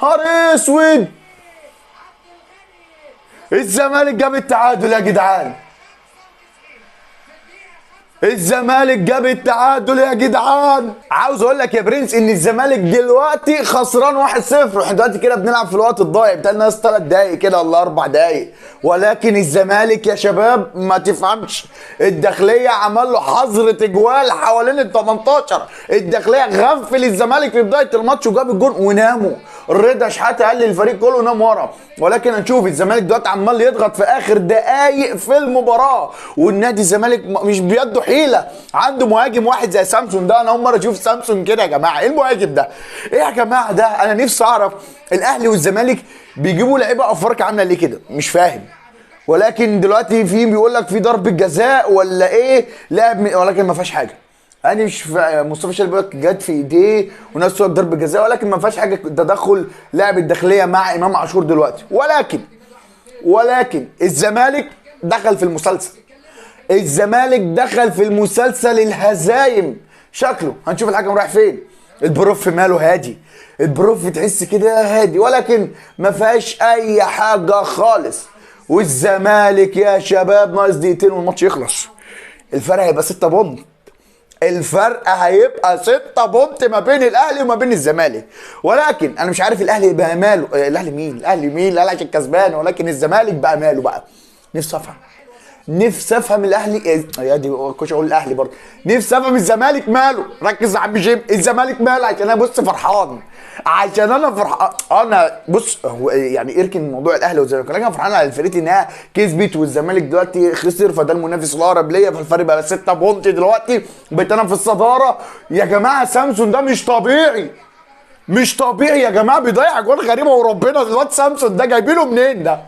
نهار اسود، الزمالك جاب التعادل يا جدعان، الزمالك جاب التعادل يا جدعان. عاوز اقول لك يا برنس ان الزمالك دلوقتي خسران 1-0، واحنا دلوقتي كده بنلعب في الوقت الضايع بتاع الناس 3 دقايق كده ولا 4 دقايق، ولكن الزمالك يا شباب ما تفهمش، الداخلية عمل له حظر تجوال حوالين ال 18، الداخلية غفل الزمالك في بداية الماتش وجاب الجون وناموا. رضا شحاته قال للفريق كله نام ورا، ولكن هنشوف الزمالك دلوقتي عمال يضغط في اخر دقايق في المباراة، والنادي الزمالك مش بيده حيله، عنده مهاجم واحد زي سامسون ده، انا اول مرة اشوف سامسون كده يا جماعة، ايه المهاجم ده؟ ايه يا جماعة ده؟ انا نفسي اعرف الاهلي والزمالك بيجيبوا لعيبة افارقه عامله ليه كده؟ مش فاهم. ولكن دلوقتي في بيقول لك في ضربه جزاء ولا ايه؟ لاعب، ولكن ما فيهاش حاجة. انا مش مصطفى شلبي بيقول لك جت في ايديه وناس تقول ضربه جزاء، ولكن ما فيهاش حاجة، تدخل لاعب الداخلية مع امام عاشور دلوقتي. ولكن الزمالك دخل في المسلسل، الزمالك دخل في المسلسل الهزايم شكله. هنشوف الحكم رايح فين. ال prof ماله هادي، ال prof تحس كده هادي، ولكن ما فيهاش اي حاجة خالص. والزمالك يا شباب ناقص دقيقتين والماتش يخلص، الفرق هيبقى 6 point، الفرق هيبقى 6 point ما بين الاهلي وما بين الزمالك. ولكن انا مش عارف الاهلي بقى ماله، الاهلي مين؟ الاهلي مين؟ الاهلي عشان كسبان، ولكن الزمالك بقى ماله بقى؟ نفسي افهم، نفسي افهم الاهلي، يا دي كنت اقول الاهلي برضه، نفسي افهم الزمالك ماله. ركز يا عم جيم، الزمالك ماله؟ عشان انا بص فرحان، عشان انا فرحان، انا بص هو يعني اركن موضوع الاهلي والزمالك، ولكن انا فرحان على فرقتي انها كسبت والزمالك دلوقتي خسر، فده المنافس الاقرب ليا، فالفرق بقى 6 point دلوقتي، بقيت انا في الصدارة. يا جماعة سامسون ده مش طبيعي، مش طبيعي يا جماعة، بيضيع جوان غريبة وربنا. الواد سامسون ده جايبينه منين ده؟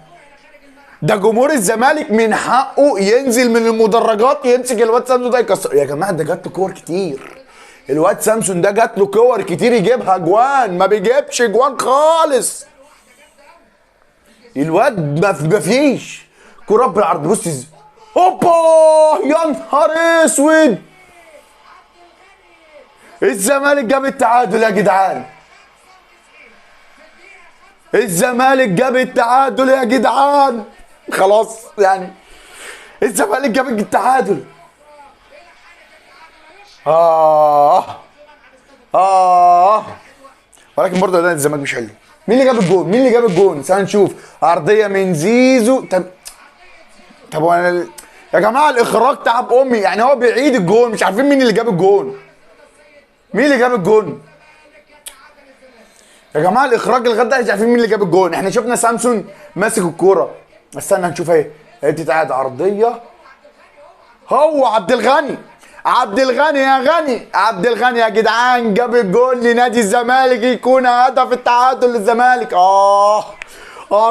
ده جمهور الزمالك من حقه ينزل من المدرجات يمسك الواد سامسون ده يكسر. يا جماعة ده جات له كور كتير، الواد سامسون ده جات له كور كتير يجيبها جوان، ما بيجيبش جوان خالص الواد، ما فيش كرات بالعرض. بص هوبا، يا نهار اسود، الزمالك جاب التعادل يا جدعان، الزمالك جاب التعادل يا جدعان. خلاص يعني الزمالك جاب التعادل. ولكن برضه ده الزمالك مش حلو. مين اللي جاب الجون؟ مين اللي جاب الجون؟ تعال نشوف. عرضية من زيزو. طب وانا يا جماعة الاخراج تعب امي، يعني هو بيعيد الجون مش عارفين مين اللي جاب الجون. مين اللي جاب الجون؟ يا جماعة الاخراج لغاية دلوقتي مش عارفين مين اللي جاب الجون. احنا شفنا سامسون ماسك الكورة، استنى هنشوف اهي، هي بتتعاد عرضية. هو عبد الغني، عبد الغني يا غني، عبد الغني يا جدعان جاب الجول لنادي الزمالك، يكون هدف التعادل للزمالك.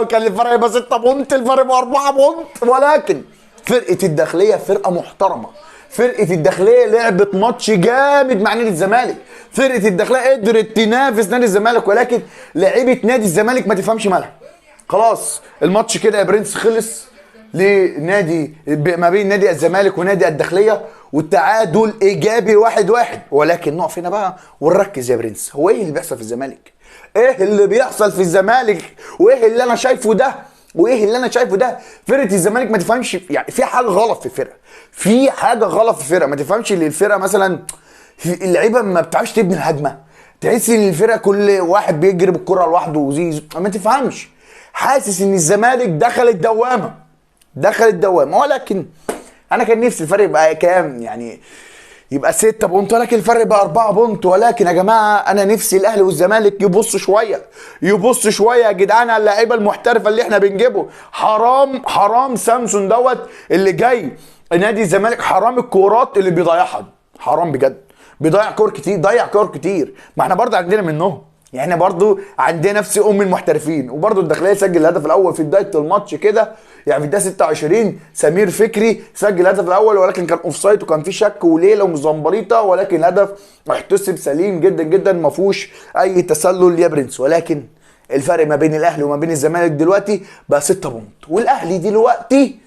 كان الفرق يبقى 6 point، الفرق يبقى 4 point. ولكن فرقه الداخلية فرقه محترمه، فرقه الداخلية لعبت ماتش جامد مع نادي الزمالك، فرقه الداخلية قدرت تنافس نادي الزمالك، ولكن لعيبة نادي الزمالك ما تفهمش مالها. خلاص الماتش كده يا برنس خلص لنادي ما بين نادي الزمالك ونادي الداخلية، والتعادل ايجابي 1-1. ولكن نقف هنا بقى ونركز يا برنس، هو ايه اللي بيحصل في الزمالك؟ ايه اللي بيحصل في الزمالك؟ وايه اللي انا شايفه ده؟ وايه اللي انا شايفه ده؟ فرقه الزمالك ما تفهمش، يعني في حاجة غلط في الفرقة، في حاجة غلط في الفرقة، ما تفهمش ان الفرقة مثلا اللعيبة ما بتعرفش تبني الهجمة، تحس ان الفرقة كل واحد بيجري بالكرة لوحده وزيزو، ما تفهمش. حاسس ان الزمالك دخل الدوامة، دخل الدوامة. ولكن انا كان نفسي الفرق يبقى كام؟ يعني يبقى 6 point، ولكن الفرق بقى 4 point. ولكن يا جماعة انا نفسي الاهلي والزمالك يبصوا شوية، يبصوا شوية يا جدعان على اللعيبة المحترفه اللي احنا بنجيبه. حرام، حرام سامسون دوت اللي جاي نادي الزمالك، حرام الكورات اللي بيضيعها، حرام بجد، بيضيع كور كتير، ضيع كور كتير. ما احنا برضه عندنا منهم، يعني احنا برضه عندنا نفس ام المحترفين. وبرضه الداخلية سجل الهدف الاول في بداية الماتش كده، يعني في الدقيقة 26 سمير فكري سجل الهدف الاول، ولكن كان offside وكان في شك وليلة ومزمبريطه، ولكن الهدف احتسب سليم جدا جدا، ما فيهوش اي تسلل يا برنس. ولكن الفرق ما بين الاهلي وما بين الزمالك دلوقتي بقى 6 point، والاهلي دلوقتي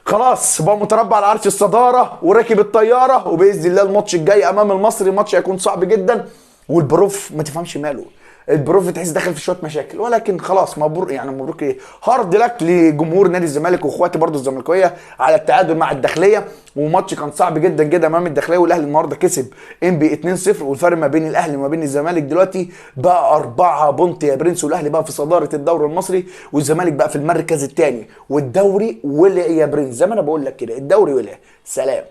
خلاص بقى متربع على عرش الصدارة وراكب الطيارة، وباذن الله الماتش الجاي امام المصري ماتش هيكون صعب جدا. وال prof ما تفهمش ماله، البروف تحس دخل في شوية مشاكل، ولكن خلاص مبروك يعني، مبروك ايه، hard luck لجمهور نادي الزمالك واخواتي برضو الزملكاويه على التعادل مع الداخلية. وماتش كان صعب جدا جدا امام الداخلية، والاهلي النهارده كسب انبي 2-0، والفرق ما بين الاهلي وما بين الزمالك دلوقتي بقى 4 point يا برنس، والاهلي بقى في صدارة الدوري المصري والزمالك بقى في المركز الثاني، والدوري ولع يا برنس زي ما انا بقول لك كده، الدوري ولع. سلام.